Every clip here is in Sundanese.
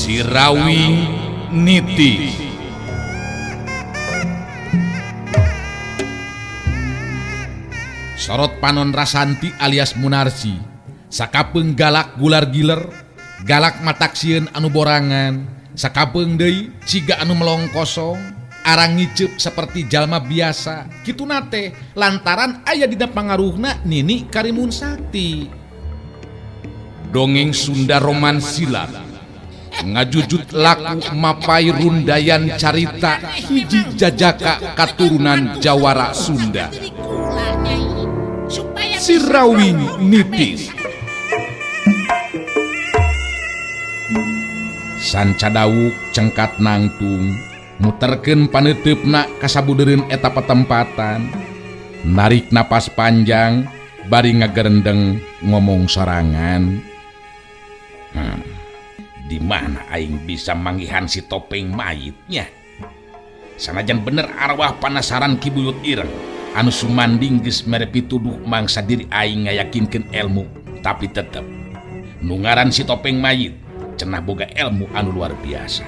Sirawing Niti. Sorot panon Rasanti alias Munarsi sakapeung galak gular giler, galak matak sieun anu borangan, sakapeung deui siga anu melong kosong, arang ngiceup seperti jalma biasa. Kituna teh lantaran aya dina pangaruhna Nini Karimun Sakti. Dongeng Sunda Roman Silat ngajujut laku mapai rundayan carita hiji jajaka katurunan Jawara Sunda. Sirawing Nitis. Sanca dawuk cengkat nangtung muterkeun paneuteup kasabudereun eta patempatan, narik napas panjang bari ngagerendeng ngomong sorangan. Di mana aing bisa manggihan si topeng mayitnya? Sanajan bener arwah panasaran Ki Buyut Ireng anu sumanding geus mere pituduh mangsa diri aing ngayakinkeun ilmu, tapi tetep nu ngaran si topeng mayit cenah boga ilmu anu luar biasa.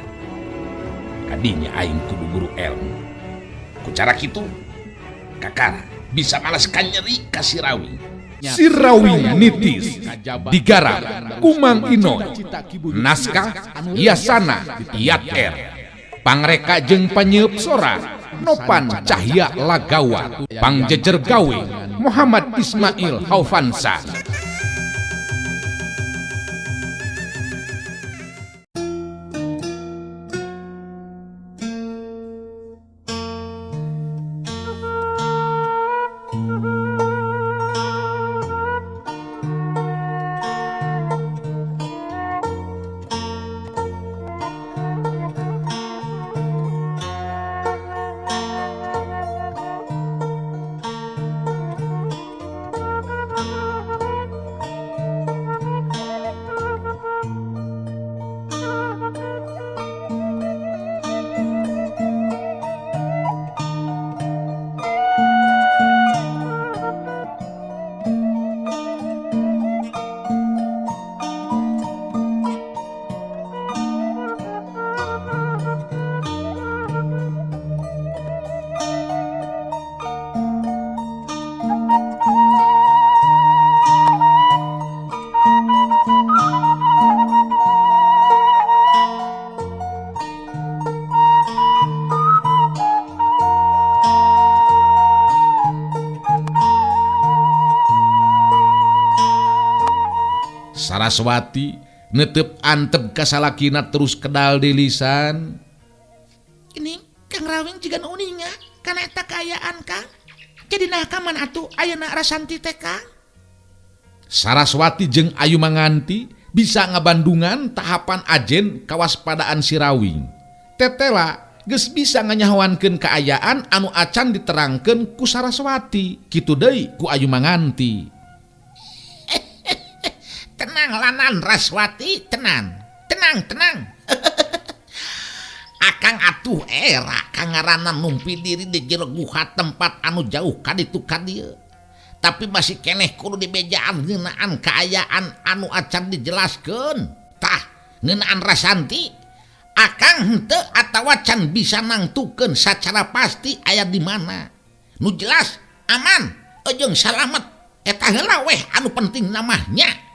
Kadinya aing kudu guru ilmu. Ku cara kitu kakara bisa malas kanyeri ka Sirawing. Sirawing Nitis digarap Kumang Inoy, naskah Yasana Yat R, pangreka jeung panyeup sora Nopan Cahya Lagawa, pangjejer gawe Muhammad Ismail Haufansa. Saraswati netep antep kasalakina terus kedal di lisan. Ini Kang Rawing jiga nu uninga kana eta kaayaan Kang. Jadi nah kaman atuh ayeuna Rasanti teh Kang. Saraswati jeung Ayu Manganti bisa ngabandungan tahapan ajen kawaspadaan Sirawing. Tetela geus bisa nganyahoankeun kaayaan anu acan diterangkeun ku Saraswati. Kitu deui ku Ayu Manganti. Tenang lanan Raswati, tenang. Tenang, tenang. Akang atuh era kangaranan numpi diri di jero guha tempat anu jauh kaditu kadieu. Tapi masih keneh kudu dibejaan ngeunaan kaayaan anu acan dijelaskeun. Tah, ngeunaan Rasanti, akang henteu atawa can bisa nangtukeun sacara pasti aya di mana. Nu jelas aman jeung salamet eta heula weh anu penting namanya.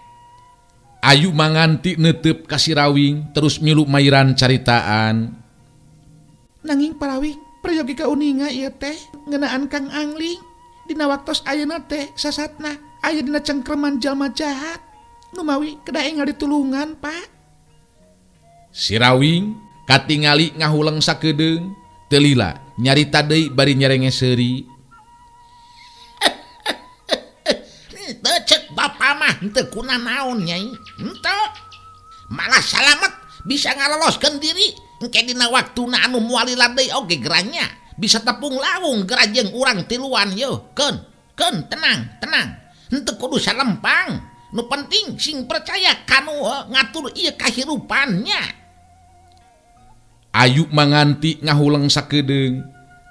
Ayu Manganti netep ka Sirawing terus milu mairan caritaan. Nanging Parawing peryogi kauninga ieu teh ngeunaan Kang Angling dina waktos ayeuna teh sasatna aya dina cengkreman jalma jahat numawi kedah enggal ditulungan Pak. Sirawing katingali ngahuleng sakedeung teu lila nyarita deui bari nyerenge seuri. Henteu cek bapa mah henteu kunanaon nyai. Henteu. Malah salamet bisa ngaloloskeun diri engke dina waktuna anu moal lila deui oge geranya bisa tepung lawung gerajeng urang tiluan yeuh. Keun, keun tenang, tenang. Henteu kudu salempang. Nu penting sing percaya kanu ngatur ieu kahirupannya. Ayu Manganti ngahuleng sakedeung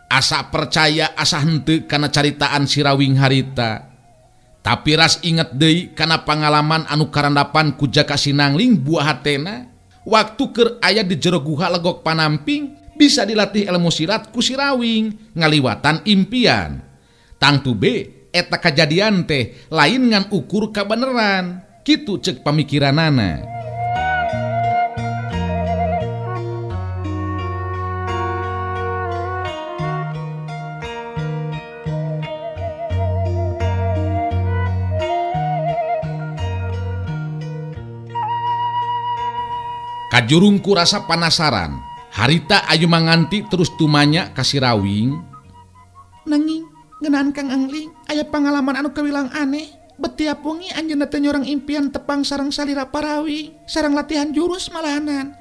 asa percaya asa henteu kana caritaan Sirawing harita. Tapi ras inget deui kana pangalaman anu karandapan ku Jaka Sinangling buah hatena. Waktu keur aya di jero guha Legok Panamping bisa dilatih ilmu silat ku si Rawing ngaliwatan impian. Tangtu be eta kajadian teh lain ngan ukur kabeneran. Kitu cek pamikiranana. Kajurung ku rasa panasaran, harita Ayu Manganti terus tumanya ka si Rawing. Nanging ngeunaan Kang Angling aya pangalaman anu kawilang aneh. Bet tiap wengi anjeunna teh nyorang impian tepang sareng salira Parawing, sareng latihan jurus malahanan.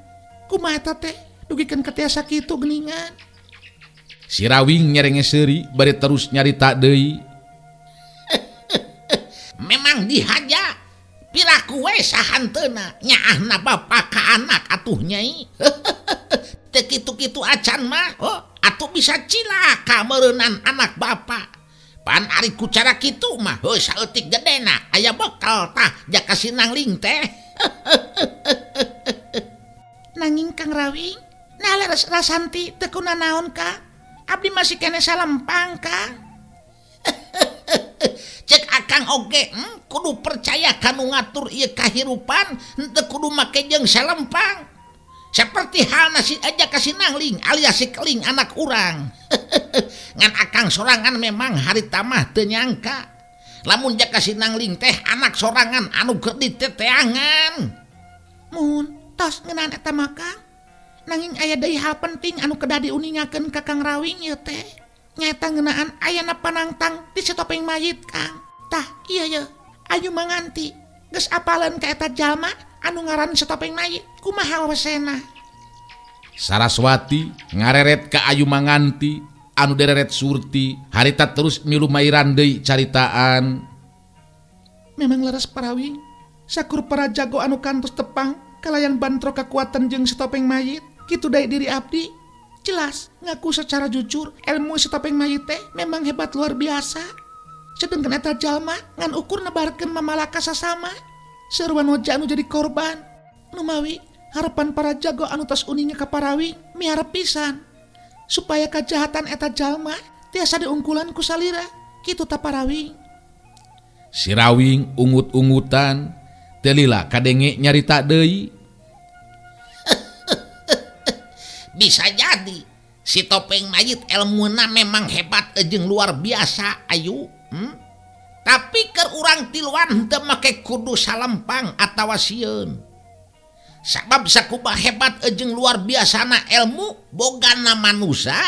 Kumaha eta teh dugikeun ka tiasa kitu geuningan. Si Rawing nyerenge seuri bari terus nyarita deui. Memang dihaja piraku we sahanteuna nyaahna bapa ka anak atuh nyai. Teu kitu-kitu acan mah, oh, atuh bisa cilaka meureunan anak bapa. Pan ari ku cara kitu mah heuh saeutik gedena aya bekal tah jaka sinangling teh. Nanging Kang Rawing, nah leres Rasanti teu kunanaon ka? Abdi masih keneh salempang Kang. Cek akang oge, kudu percaya kanu ngatur ieu kahirupan, henteu kudu make jeung salempang. Seperti halna si aja ka sinangling alias si keling anak urang. Ngan akang sorangan memang harita mah teu nyangka. Lamun jaka sinangling teh anak sorangan anu keur diteteangan. Mun tos ngeunaan eta mah Kang. Nanging aya deui hal penting anu kedah diuningakeun ka Kang Rawing ieu teh. Nyaeta ngeunaan ayana panangtang ti si topeng mayit Kang. Tah ieu ye Ayu Manganti geus apaleun ka eta jalma anu ngaran si topeng mayit. Kumaha wesena? Saraswati ngareret ka Ayu Manganti anu dereret Surti harita terus milu mairan deui caritaan. Memang leres Parawing, sakur para jago anu kantos tepang kalayan bantro kekuatan jeung si topeng mayit. Kitu deui diri abdi. Jelas ngaku secara jujur ilmu si topeng mayit teh memang hebat luar biasa. Sedengkeun eta jalma ngan ukur nebarkeun mamalaka sasama. Seueur wanoja anu jadi korban. Numawi harapan para jago anu tos uninga ka Parawing miharep pisan supaya kajahatan eta jalma tiasa diungkulan ku salira. Kitu ta Parawing. Si Rawing ungut-ungutan teu lila kadenge nyarita deui. Bisa jadi si topeng mayit elmuna memang hebat jeung luar biasa ayu. Tapi keur urang tiluan henteu make kudu salempang atawa sieun. Sabab sakumaha hebat jeung luar biasana ilmu bogana manusa,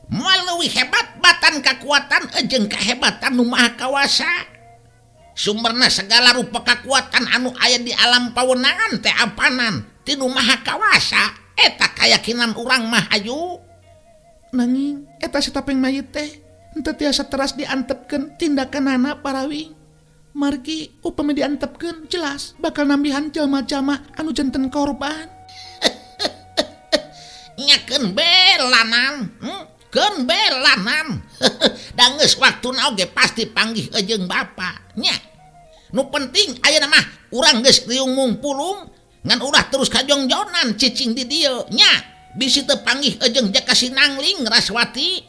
moal leuwih hebat batan kakuatan jeung kahebatan nu maha kawasa. Sumberna segala rupa kakuatan anu aya di alam pawenangan teh apanan ti nu maha kawasa. Eta kayakinan urang mah ayu. Nanging eta si topeng mayit teh henteu tiasa teras diantepkeun tindakanana Parawing. Margi upami diantepkeun jelas bakal nambihan jalma-jalma anu janten korban. Nyakeun belanan, keun belanan. Da geus waktuna oge pasti panggih jeung bapa nya. Nu penting ayeuna mah urang geus riung mungpulung ngan ulah terus kajongjonan cicing di dieu nya. Bisi teu panggih jeung jaka sinangling Raswati.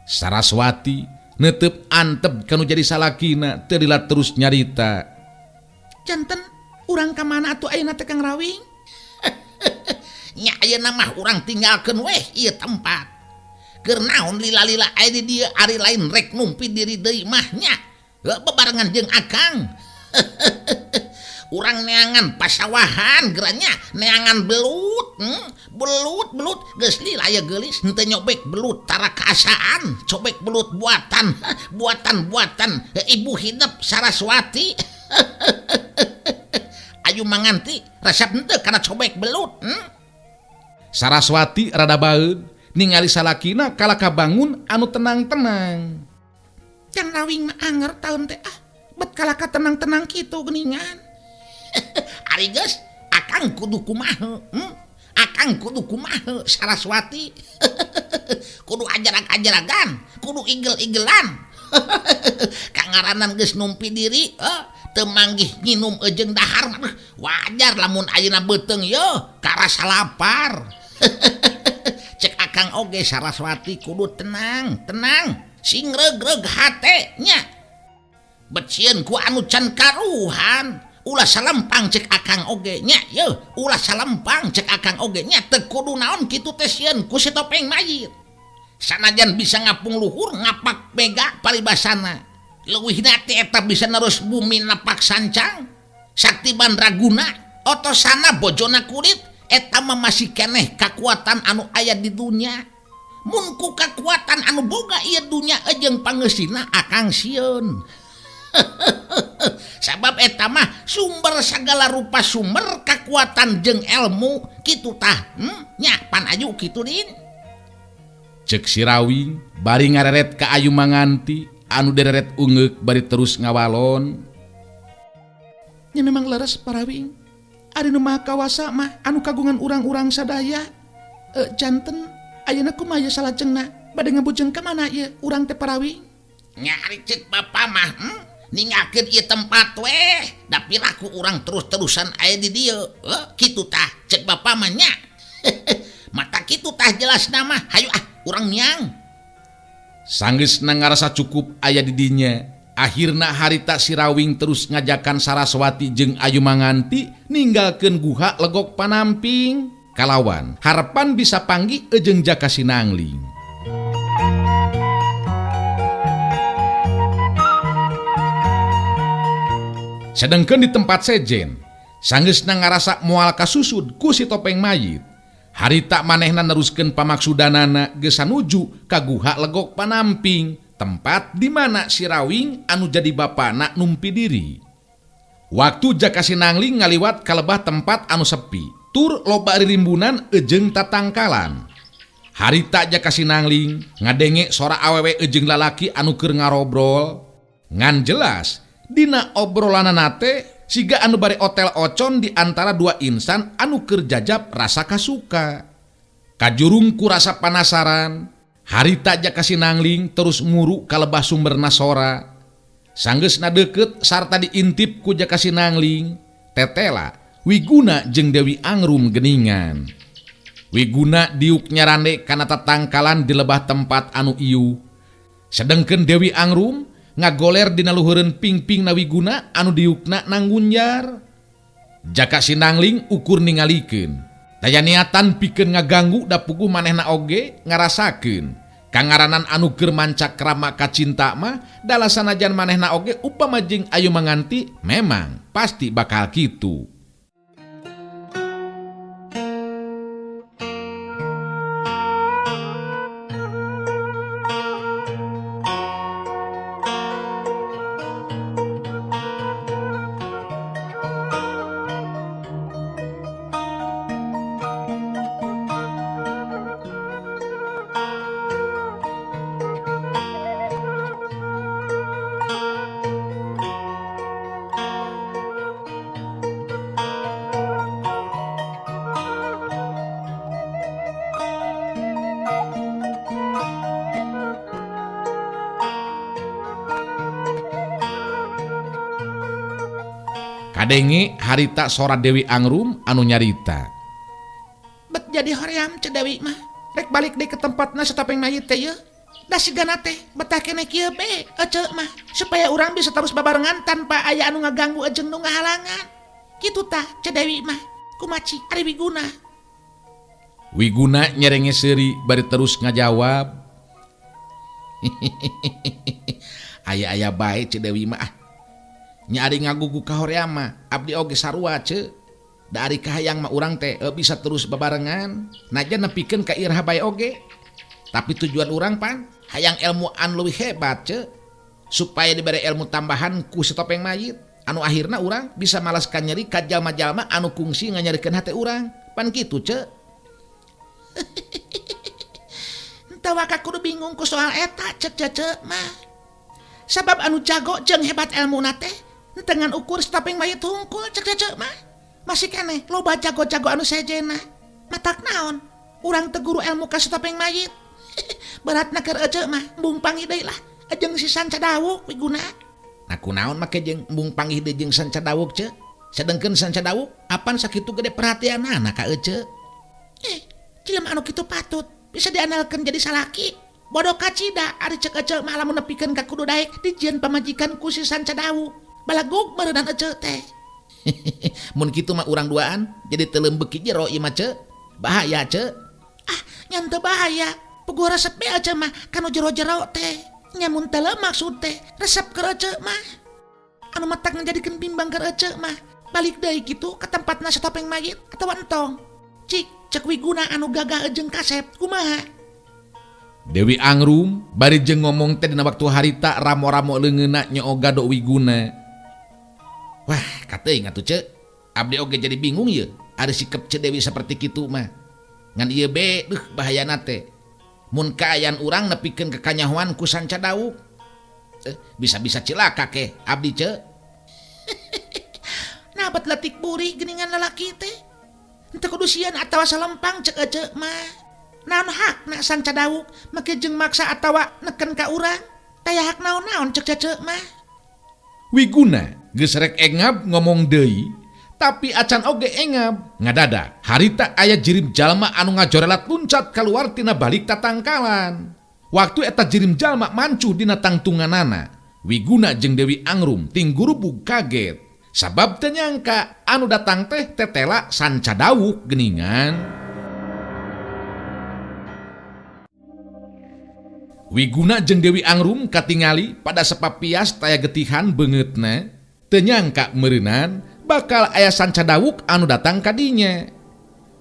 Saraswati netep antep kanu jadi salakina teu lila terus nyarita. Janten urang ka mana atuh ayeuna teh Kang Rawing? Nya ayeuna mah urang tinggalkeun weh ieu tempat. Keur naon lila-lila aya di dieu ari lain rek numpi diri deui mah nya. Heuh bebarengan jeung akang. Urang neangan pasawahan geranya neangan belut, belut belut geus lila aya geulis henteu nyobek belut tara kaasaan, cobek belut buatan buatan buatan ibu hidep Saraswati. Ayu Manganti resep henteu kana cobek belut. Saraswati rada baeud ningali salakina kalaka bangun anu tenang-tenang. Can Rawing mah anger taun teh ah, bet kalaka tenang-tenang kitu geuningan. Ari geus akang kudu kumaha, Akang kudu kumaha Saraswati. Kudu ajarag-ajaragan, kudu igel-igelan. Kangaranan geus numpi diri, teu manggih nginum jeung dahar mah Wajar lamun ayeuna beuteung yeuh karasa lapar. Cek akang oge Saraswati kudu tenang, tenang. Sing reug-reug hate nya. Becieun ku anu can karuhan. Ulah salempang cek akang oge nya yeuh, ulah salempang cek akang oge nya teu kudu naon kitu teh sieun ku si topeng mayit. Sanajan bisa ngapung luhur ngapak mega paribasana. Leuwihna teh eta bisa nerus bumi napak sancang. Sakti mandraguna otosana bojona kulit eta mah masih keneh kakuatan anu aya di dunya. Mun ku kakuatan anu boga ieu dunya jeung pangeusina akang sieun. Sabab eta mah sumber sagala rupa sumber kakuatan jeung ilmu kitu tah. Nya pan aju kitu din. Cek Sirawing bari ngareret ka Ayu Manganti anu dereret ungeuk bari terus ngawalon. Nya memang leres Parawing. Ari nu maha kawasa mah anu kagungan urang-urang sadaya. Janten ayeuna kumaha ye salajengna bade ngabujeng ka mana ieu urang teh Parawing? Nya ari ceuk bapa mah ninggalkeun ieu tempat weh, da piraku urang terus-terusan aya di dieu. Kitu tah ceuk bapa mah nya. Mata kitu tah jelasna mah, hayu ah urang miang. Sanggeusna ngarasa cukup aya di dinya. Akhirna harita Sirawing terus ngajakan Saraswati jeung Ayu Manganti ninggalkeun guha Legok Panamping kalawan harapan bisa panggih jeung Jaka Sinangling. Sedengkeun di tempat sejen, sanggeusna ngarasa moal kasusud ku si topeng mayit. Harita manehna neruskeun pamaksudanana geus sanuju ka guha Legok Panamping, tempat di mana Sirawing anu jadi bapana numpi diri. Waktu Jaka Sinangling ngaliwat kalebah tempat anu sepi, tur loba ririmbunan ejeng tatangkalan. Harita Jaka Sinangling ngadenge sora awewe ejeng lalaki anu keur ngarobrol, ngan jelas dina obrolanana teh siga anu bari otel ocon di antara dua insan anu keur jajab rasa kasuka. Kajurung ku rasa panasaran, harita Jaka Sinangling terus muru kalebah sumberna sora. Sanggeusna deukeut sarta diintip ku Jaka Sinangling, tetela Wiguna jeung Dewi Angrum geningan. Wiguna diuk nyarande kana tatangkalan di lebah tempat anu ieu. Sedengkeun Dewi Angrum ngagoler dina luhureun pingping na Wiguna anu diukna nanggunjar. Jaka Sinangling ukur ningalikeun. Daya niatan pikeun ngaganggu da puguh manehna oge ngarasakeun. Kangaranan anu keur mancakrama kacinta mah dalah sanajan manehna oge upama jeung Ayu Manganti memang pasti bakal kitu. Kadenge harita sora Dewi Angrum anu nyarita. Bet jadi hoream ce Dewi mah. Rek balik deui ke tempatna satopeng mayit teh yeuh. Da sigana teh betah keneh kieu be ece mah supaya urang bisa terus babarengan tanpa aya anu ngaganggu jeung nu ngahalangan. Kitu tah ce Dewi mah. Kumaci ari Wiguna. Wiguna nyerenge seuri bari terus ngajawab. Aya-aya bae ce Dewi mah. Nya ari ngagugu ka hoream mah abdi oge sarua ce. Da ari kahayang mah urang teh bisa terus babarengan najan nepikeun ka iraha bae oge. Tapi tujuan urang pan hayang ilmu anu leuwih hebat ce, supaya dibere ilmu tambahan ku si topeng mayit anu akhirna urang bisa malaskan nyeri ka jalma-jalma anu kungsi nganyerikeun hate urang. Pan kitu ce. Entah waka kudu bingung ku soal eta cek cece mah. Sabab anu jago jeung hebat ilmuna teh dengan ukur setopeng mayit hungkul cek cece mah. Masih keneh loba jago-jago anu sejena. Matak naon urang teguru ilmu ka setopeng mayit. Beratna keur ece mah embung panggih deui lah jeung si Sanca Dawuk Wiguna. Nah kunaon make jeung embung panggih deui jeung Sanca Dawuk ce? Sedengkeun Sanca Dawuk apan sakitu gede perhatianana ka ece. Jelema anu kitu patut bisa diandalkeun jadi salaki. Bodoh kacida ari cek ece mah lamun nepikeun ka kudu daek dijieun pamajikan ku si Sanca Dawuk. Balagug meureunnan ece teh. Mun kitu mah urang duaan jadi teu leumbeuki jero ieu mah ce. Bahaya ce. Ah, nya teu bahaya. Puguh resep be ece mah kanu jero-jero teh. Nya mun teu maksud teh resep keur ece mah. Anu matak ngajadikeun bimbang keur ece mah. Balik deui kitu ka tempatna si topeng mayit atawa entong. Cik, cek Wiguna anu gagah jeung kasep kumaha? Dewi Angrum bari jeung ngomong teh dina waktu harita ramo-ramo leungeunna nyoog gado Wiguna. Wah, kateuing atuh ce. Abdi oge jadi bingung ye. Ari sikep Ce Dewi saperti kitu mah. Ngan ieu be deuh bahayana teh. Mun kaayaan urang nepikeun ka kanyahoan ku Sanca Dawuk. Bisa-bisa cilaka ke abdi ce. Nah, bet letik burih geuningan lalaki teh. Henteu kudu sieun atawa salempang cek ece mah. Naon hakna Sanca Dawuk make jeung maksa atawa neken ka urang? Taya hak naon-naon cek cece mah. Wiguna geus rek engab ngomong deui, tapi acan oge engab ngadadak. Harita aya jirim jalma anu ngajorelat luncat kaluar tina balik tatangkalan. Waktu eta jirim jalma mancuh dina tangtunganana, Wiguna jeung Dewi Angrum tinggurubug kaget. Sabab teu nyangka anu datang teh tetela Sanca Dawuk geuningan. Wiguna jeung Dewi Angrum katingali pada sepapias taya getihan beungeutna, teu nyangka meureunan bakal aya Sanca Dawuk anu datang ka dinya.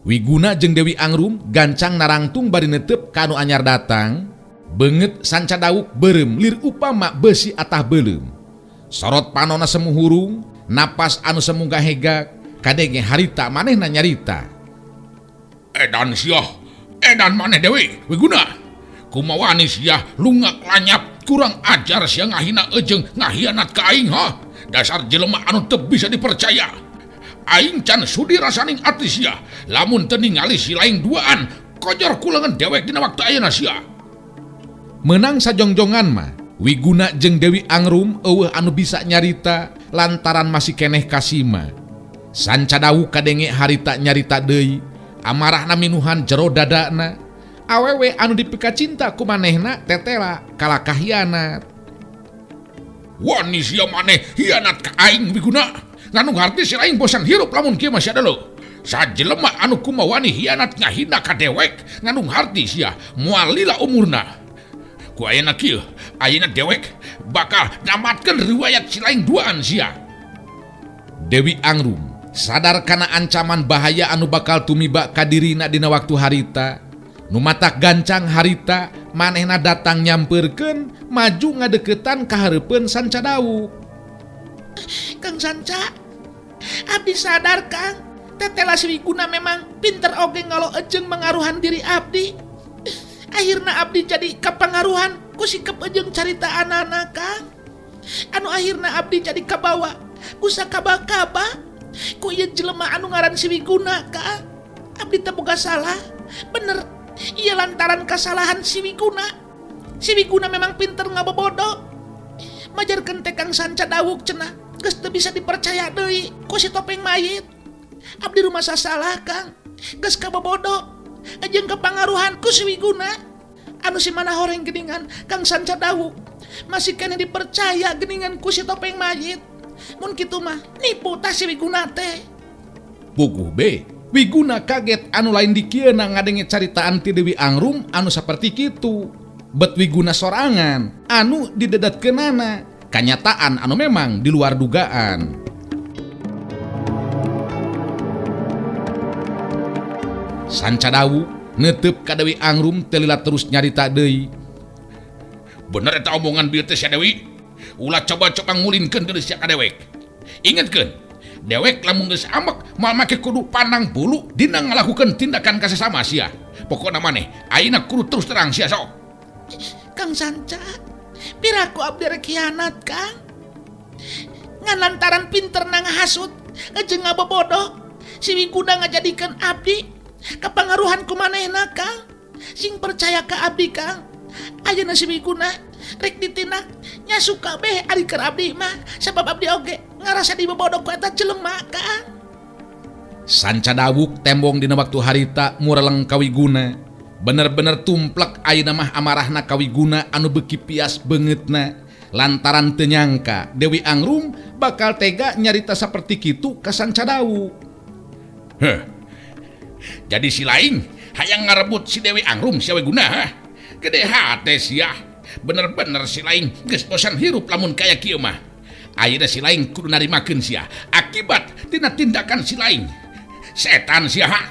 Wiguna jeung Dewi Angrum gancang narangtung bari netep ka anu anyar datang. Beungeut Sanca Dawuk beureum lir upama beusi atah beuleum. Sorot panona semu hurung, napas anu semu gahegak, kadenge harita manehna nyarita. Edan sia, edan maneh Dewi, Wiguna. Kumaha wani sia lungak lanyap, kurang ajar sia ngahina ejeung ngahianat ka aing ha. Dasar jelema anu teu bisa dipercaya. Aing can sudi rasaning ati sia, lamun teu ningali si lain duaan, kojor ku leungeun dewek dina waktu ayeuna sia. Menang sajongjongan mah, Wiguna jeung Dewi Angrum eueuh anu bisa nyarita lantaran masih keneh kasima. Sanca Dawuk kadenge harita nyarita deui, amarahna minuhan jero dadana. Awewe anu dipikacinta ku manehna tetela kalah kahianat. Wani sia maneh hianat ka aing Wiguna. Nganu harti si aing bosan hirup lamun kieu mah sia deuleu. Sajelema anu kumawani hianat ngahina ka dewek, ngandung harti sia moal lila umurna. Ku ayeuna kieu, ayeuna dewek bakal namatkeun riwayat si lain duaan sia. Dewi Angrum sadar kana ancaman bahaya anu bakal tumiba ka dirina dina waktu harita. Nu matak gancang harita manehna datang nyampeurkeun maju ngadeukeutan ka hareupeun Sanca Dawuk. Kang Sanca, abdi sadar Kang, tetela si Wiguna memang pinter oge ngalo ejeng mengaruhan diri abdi. Akhirna abdi jadi kapangaruhan ku sikep ejeng carita anana Kang. Anu akhirna abdi jadi kabawa ku sakaba-kaba ku ieu jelema anu ngaran si Wiguna Kang. Abdi teu boga salah, bener ieu lantaran kasalahan si Wiguna. Si Wiguna memang pinter ngabobodo. Majarkeun teh Kang Sanca Dawuk cenah geus teu bisa dipercaya deui ku si topeng mayit. Abdi rumasa salah Kang, geus kabobodo jeung kepangaruhan ku si Wiguna. Anu si mana horeng geuningan Kang Sanca Dawuk masih keneh dipercaya geuningan ku si topeng mayit. Mun kitu mah nipu tah si Wiguna teh. Puguh be, Wiguna kaget anu lain dikieuna ngadenge caritaan ti Dewi Angrum anu saperti kitu. Bet Wiguna sorangan anu didedatkeunana, kanyataan anu memang di luar dugaan. Sanca Dawuk netep ka Dewi Angrum teu lila terus nyarita deui. Bener eta omongan bieu teh sia Dewi. Ulah coba-coba ngulinkeun deui sia ka dewek. Ingetkeun, dewek lamun geus amek moal make kudu pandang bulu dina ngalakukeun tindakan ka sesama sia. Pokona maneh ayeuna kudu terus terang sia sok. Kang Sanca, piraku abdi rek hianat Kang. Ngan lantaran pinter na ngahasut jeung ngabobodo, si Wiguna ngajadikeun abdi kapangaruhan ku manehna Kang. Sing percaya ka abdi Kang. Ayeuna si Wiguna Rek ditindak nya suka beh ari keur abdi mah sabab abdi oge ngarasa dibobodok ku eta jelema Kang. Sanca Dawuk tembong dina waktu harita mureleng ka Wiguna. Bener-bener tumplek ayeuna mah amarahna ka Wiguna anu beuki pias beungeutna lantaran teu nyangka Dewi Angrum bakal tega nyarita saperti kitu ka Sanca Dawuk. Heh. Jadi si lain hayang ngarebut si Dewi Angrum si Wiguna hah? Gede hate sia. Bener-bener si lain geus bosan hirup lamun kaya kieu mah. Ayeuna si lain kudu narimakeun sia akibat tina tindakan si lain. Setan sia ha.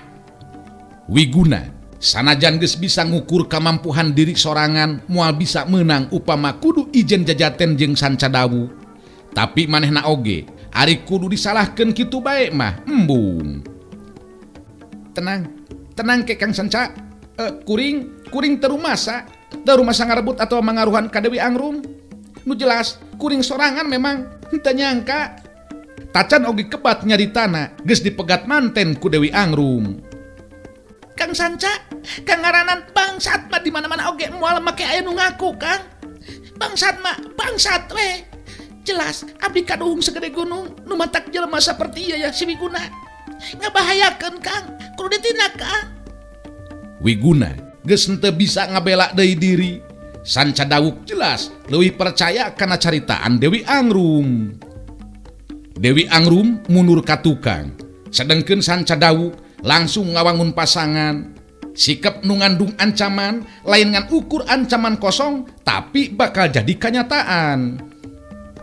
Wiguna sanajan geus bisa ngukur kamampuhan diri sorangan moal bisa meunang upama kudu ijen jajaten jeung Sanca Dawuk. Tapi manehna oge ari kudu disalahkeun kitu bae mah embung. Tenang, tenang ke Kang Sanca. Kuring teu rumasa ngarebut atau mangaruhan ka Dewi Angrum. Nu jelas kuring sorangan memang henteu nyangka. Tacan oge kebat nyaritana geus dipegat manten ku Dewi Angrum. Kang Sanca, kang ngaranan bangsat mah di mana-mana oge moal make aya nu ngaku Kang. Bangsat mah bangsat we. Jelas abdi kaduhung segede gunung nu matak jelema saperti ieu ya si Wiguna. Ngabahayakeun Kang, kudu ditindak Kang. Wiguna geus henteu bisa ngabela deui diri. Sanca Dawuk jelas leuwih percaya kana caritaan Dewi Angrum. Dewi Angrum mundur ka tukang, sedengkeun Sanca Dawuk langsung ngawangun pasangan. Sikap nu ngandung ancaman lain ngan ukur ancaman kosong tapi bakal jadi kanyataan.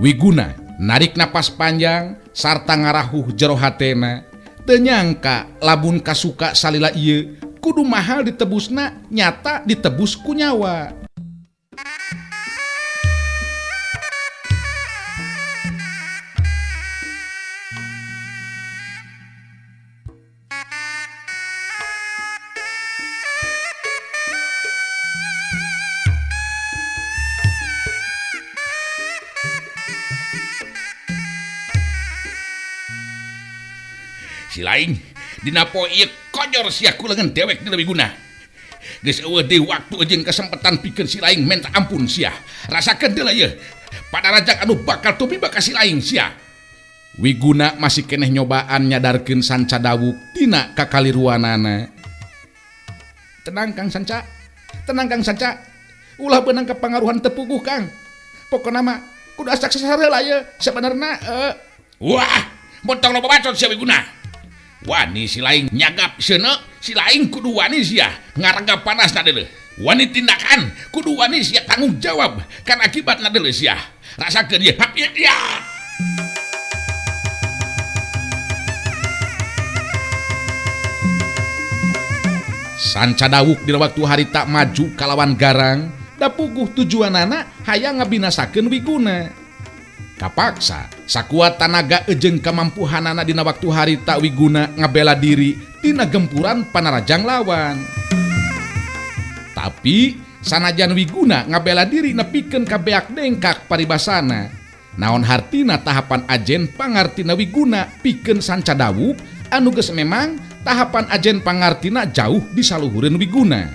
Wiguna narik napas panjang sarta ngarahuh jero hatena. Teu nyangka lamun kasuka salila ieu kudu mahal ditebusna nyata ditebus ku nyawa. Si lain dina poe ieu kojor sia ku leungeun dewek di Wiguna. Geus eueuh deui waktu jeung kesempatan pikeun si lain minta ampun sia. Rasakeun deui ieu padarajak anu bakal tumiba ka si lain sia. Wiguna masih keneh nyobaan nyadarkeun Sanca Dawuk tina kakaliruanana. Tenang Kang Sanca, tenang Kang Sanca. Ulah beunang kapangaruhan teu puguh Kang. Pokona mah kudu asak sasare lah ieu sabenerna Wah, montong loba bacot sia Wiguna. Wani si lain nyagap seuneu, si lain kudu wani sia ngaraga panas na deuleuh. Wani tindakan kudu wani sia tanggung jawab kan akibatna deuleuh sia. Rasakeun ieu hap ieu ya. Sanca Dawuk dina waktu harita maju kalawan garang, da puguh tujuanana hayang ngabinasakeun Wiguna. Kapaksa sakuat tanaga ejeng kamampuhanana dina waktu harita Wiguna ngabela diri tina gempuran panarajang lawan. Tapi sanajan Wiguna ngabela diri nepikeun ka beak dengkak paribasana. Naon hartina tahapan ajen pangartina Wiguna pikeun Sanca Dawuk anu geus memang tahapan ajen pangartina jauh disaluhureun Wiguna.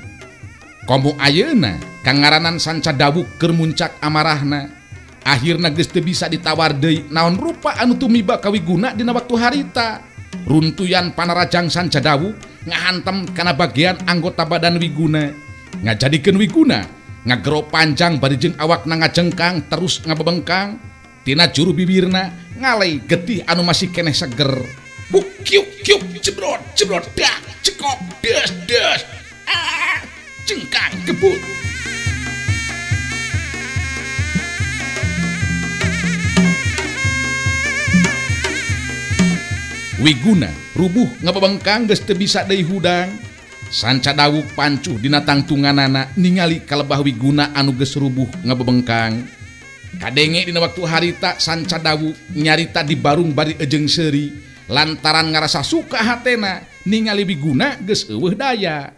Komo ayeuna kangaranan Sanca Dawuk keur muncak amarahna. Akhirna geus teu bisa ditawar deui naon rupa anu tumiba ka Wiguna dina waktu harita. Runtuyan panarajang Sanca Dawuk ngahantem kana bagian anggota badan Wiguna. Ngajadikeun Wiguna ngagero panjang bari jeung awakna ngajengkang terus ngabebengkang. Tina juru bibirna ngalai getih anu masih keneh seger. Buk kiuk kiuk jebrot jebrot dak cekok des des ah jengkang kebut. Wiguna rubuh ngabebengkang geus teu bisa deui hudang. Sanca Dawuk pancuh dina tangtunganana ningali kalebah Wiguna anu geus rubuh ngabebengkang. Kadenge dina waktu harita Sanca Dawuk nyarita di barung bari ejeng seuri lantaran ngarasa suka hatena ningali Wiguna geus eueuh daya.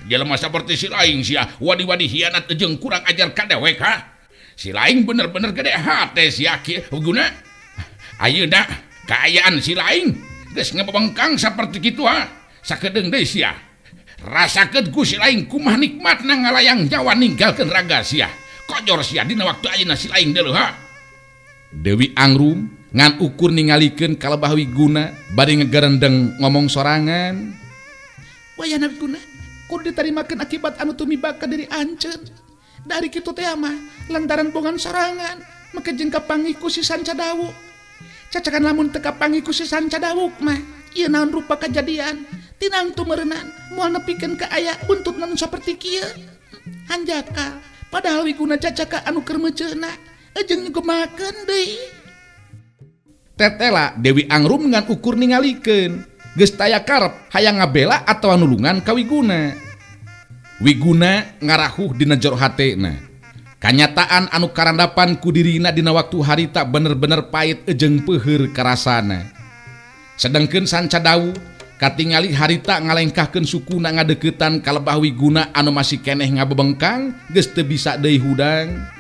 Jelema saperti si lain sia wadi-wadi hianat jeung kurang ajar ka dewek ha. Si lain bener-bener gede hate sia kieu Wiguna. Ayeuna kaayaan si lain geus ngebengkang saperti kitu ha. Sakedeung deui sia. Rasakeun ku si laing kumaha nikmatna ngalayang nyawa ninggalkeun raga sia. Kojor sia dina waktu ayeuna si laing deuleu ha. Dewi Angrum ngan ukur ningalikeun ka Lebah Wiguna bari ngegerendeng ngomong sorangan. Wayahna Wiguna kudu ditarimakeun akibat anu tumiba ka diri anjeun. Dari kitu teh mah lantaran bongan sorangan make jeung kapanggih ku si Sanca Dawuk. Cacakan lamun teu kapanggih ku si Sanca Dawuk mah ieu naon rupa kajadian tinang tumeureunnan moal nepikeun ka aya buntutna nu saperti kieu. Hanjakal padahal Wiguna cacaka anu keur meuceuna jeung nyugemakeun deui. Tetela Dewi Angrum ngan ukur ningalikeun geus taya karep hayang ngabela atawa nulungan ka Wiguna. Wiguna ngarahuh dina jero hatena. Kanyataan anu karandapan ku dirina dina waktu harita bener-bener pait jeung peuheur karasana. Sedengkeun Sanca Dawuk katingali harita ngalengkahkeun sukuna ngadeukeutan ka Lebah Wiguna anu masih keneh ngabebengkang geus teu bisa deui hudang.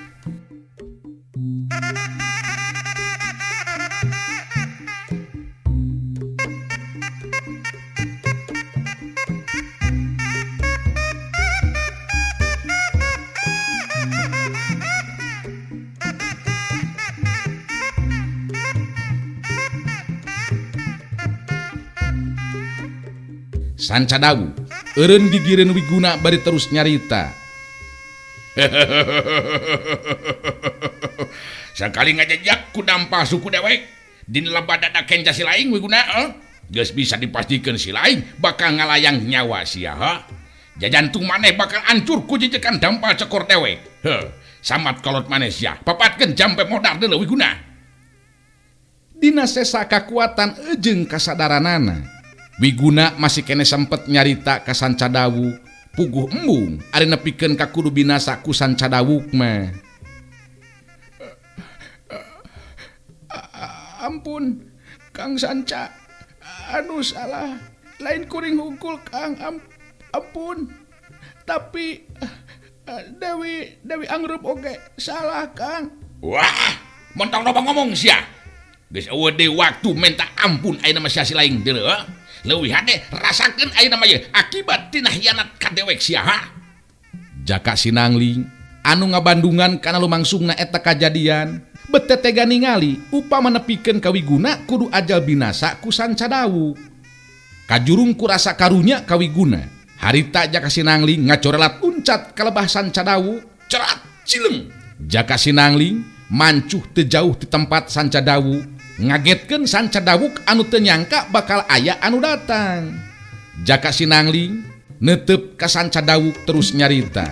Sanca Dawuk eureun gigireun Wiguna bari terus nyarita. Sakali ngajejak ku dampal suku dewek dina lebah dada kenca si laing Wiguna geus bisa dipastikeun si laing bakal ngalayang nyawa sia ha. Jajantung maneh bakal ancur ku jejekan dampal cekor dewek. Heh, samat kolot maneh sia papatkeun jampe modar deuleu Wiguna. Dina sesa kakuatan jeung kasadaranana Wiguna masih kene sempet nyarita ka Sanca Dawuk. Puguh embung ari nepikeun ka kudu binasa ku Sanca Dawuk mah. Ampun Kang Sanca, anu salah lain kuring hungkul Kang, ampun. Tapi Dewi Angrum oge salah Kang. Wah, montong loba ngomong sia. Geus eueuh deui waktu minta ampun ayeuna mah sia si laing deuleu. Leuwih hade rasakeun ayeuna mah akibat tina hianat ka dewek sia ha. Jaka Sinangling anu ngabandungan kana lumangsungna eta kajadian betetega ningali upama nepikeun ka Wiguna kudu ajal binasa ku Sanca Dawuk. Kajurung ku rasa karunya ka Wiguna. Harita Jaka Sinangling ngacorelat uncat ka Lebah Sanca Dawuk cerat cileng. Jaka Sinangling mancuh teu jauh ti tempat Sanca Dawuk ngagetkeun Sanca Dawuk anu teu nyangka bakal aya anu datang. Jaka Sinangling neuteup ka Sanca Dawuk terus nyarita.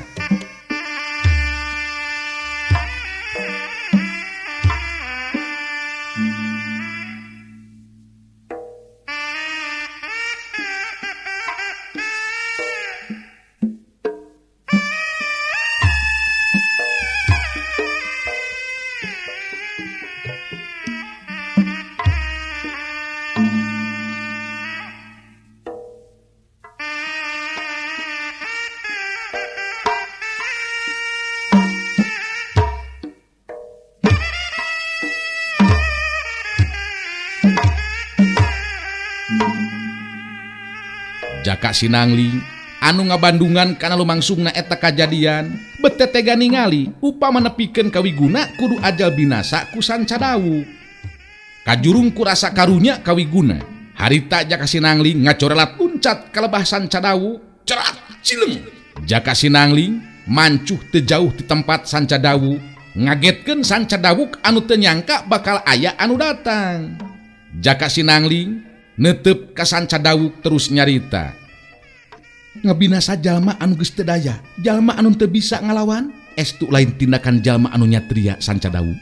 Jaka Sinangling anu ngabandungan kana lumangsungna eta kajadian betetega ningali upama nepikeun ka Wiguna kudu ajal binasa ku Sanca Dawuk. Kajurung ku rasa karunya ka Wiguna. Harita Jaka Sinangling ngacorelat uncat ka Lebah Sanca Dawuk cerat cileng. Jaka Sinangling mancuh teu jauh ti tempat Sanca Dawuk ngagetkeun Sanca Dawuk anu teu nyangka bakal aya anu datang. Jaka Sinangling netep ka Sanca Dawuk terus nyarita. Ngabinasa jalma anu geus teu daya, jalma anu teu bisa ngalawan, estu lain tindakan jalma anu nyatria Sanca Dawuk.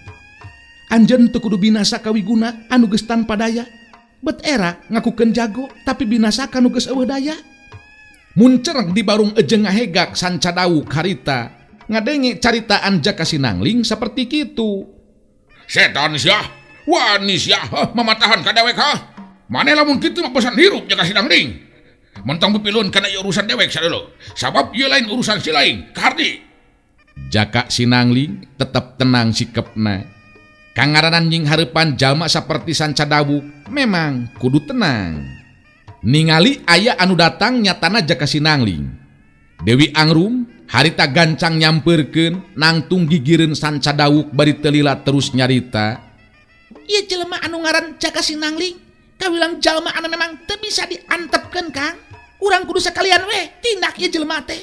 Anjeun teu kudu binasa ka Wiguna anu geus tanpa daya. Bet era ngakukeun jago tapi binasa ka nu geus eueuh daya. Muncereng di barung ejeng ngahegak Sanca Dawuk harita ngadenge caritaan Jaka Sinangling saperti kitu. Setan sia, wani sia mamatahan ka dewek ha. Maneh lamun kitu mah pesan hirup Jaka Sinangling. Mentang pipilun kana ieu urusan dewek sadeuleu. Sabab ieu lain urusan si laing, kaharti. Jaka Sinangling tetep tenang sikepna. Kangaranan nying hareupan jalma saperti Sanca Dawuk memang kudu tenang. Ningali aya anu datang nyatana Jaka Sinangling. Dewi Angrum harita gancang nyamperkeun nangtung gigireun Sanca Dawuk bari teu lila terus nyarita. Ieu jelema anu ngaran Jaka Sinangling kawilang jalma anu memang teu bisa diantepkeun Kang. Urang kudu sakalian we tindak ieu jelema teh.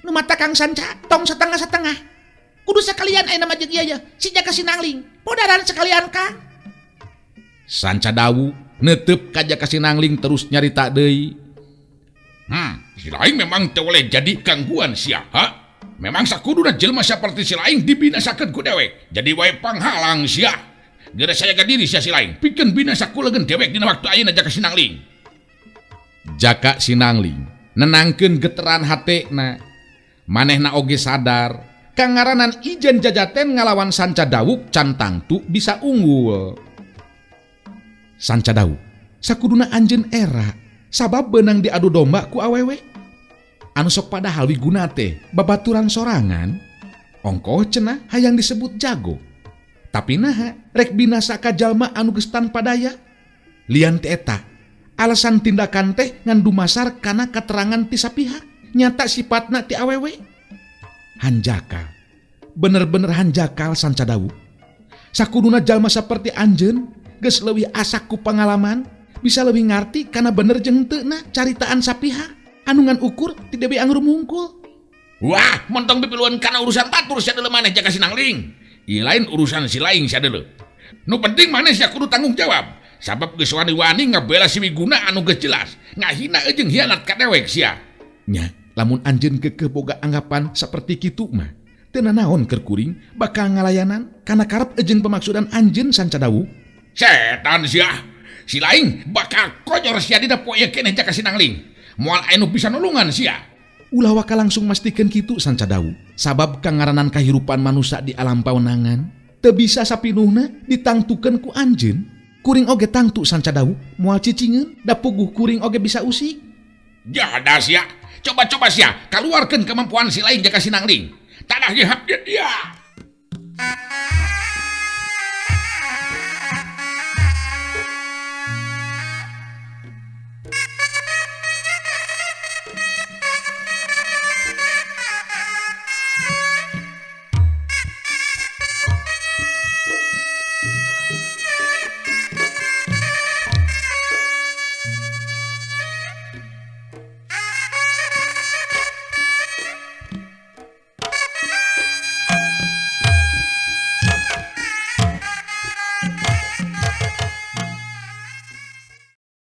Nu mata Kang Sanca tong satengah-satengah. Kudu sakalian ayeuna mah jeung ieu si Jaka Sinangling. Podaran sekalian Kang. Sanca Dawuk netep ka Jaka Sinangling terus nyarita deui. Si lain memang teu boleh jadi gangguan sia, ha? Memang sakuduna jelema saperti si lain dibinasakeun ku dewek. Jadi wae panghalang sia. Geura sajaga diri sia si lain, pikeun binasa ku leungeun dewek dina waktu ayeuna Jaka Sinangling. Jaka Sinangling nenangkeun geteran hatena. Manehna oge sadar kangaranan Ijen Jajaten ngalawan Sanca Dawuk can tangtu bisa unggul. Sanca Dawuk sakuduna anjeun era sabab beunang diadu domba ku awewe. Anu sok padahal wiguna teh babaturan sorangan, ongkoh cenah hayang disebut jago. Tapi naha rek binasa ka jalma anu geus tanpa daya. Lian ti eta, alasan tindakan teh ngan dumasar kana katerangan ti sapihak, nyata sifatna ti awewe. Hanjakal, bener-bener hanjakal Sanca Dawuk. Sakuduna jalma saperti anjeun geus leuwih asak ku pangalaman, bisa leuwih ngarti kana bener jeung henteu na caritaan sapihak anu ngan ukur ti Dewi Angrum hungkul. Wah, montong pipiluan kana urusan batur sia deuleu maneh Jaka Sinangling. Ieu lain urusan si lain sia deuleu. Nu penting maneh sia kudu tanggung jawab. Sabab geus wani-wani ngabela si Wiguna anu geus jelas ngahina jeung hianat ka dewek sia. Nya, lamun anjeun keukeuh boga anggapan saperti kitu mah, teu nanaon keur kuring bakal ngalayanan kana karep jeung pemaksudan anjeun Sanca Dawuk. Setan sia. Si lain bakal kojor sia dina poe ieu keneh Jaka Sinangling. Moal aya nu bisa nulungan sia. Ulah waka langsung mastikeun kitu Sanca Dawuk. Sabab kangaranan kahirupan manusia di alam pawenangan teu bisa sapinuhna ditangtukeun ku anjeun. Kuring oge tangtu Sanca Dawuk moal cicingeun da puguh kuring oge bisa usik. Jadah sia. Coba-coba sia kaluarkeun kemampuan si lain Jaka Sinangling. Tanah ye hak dia.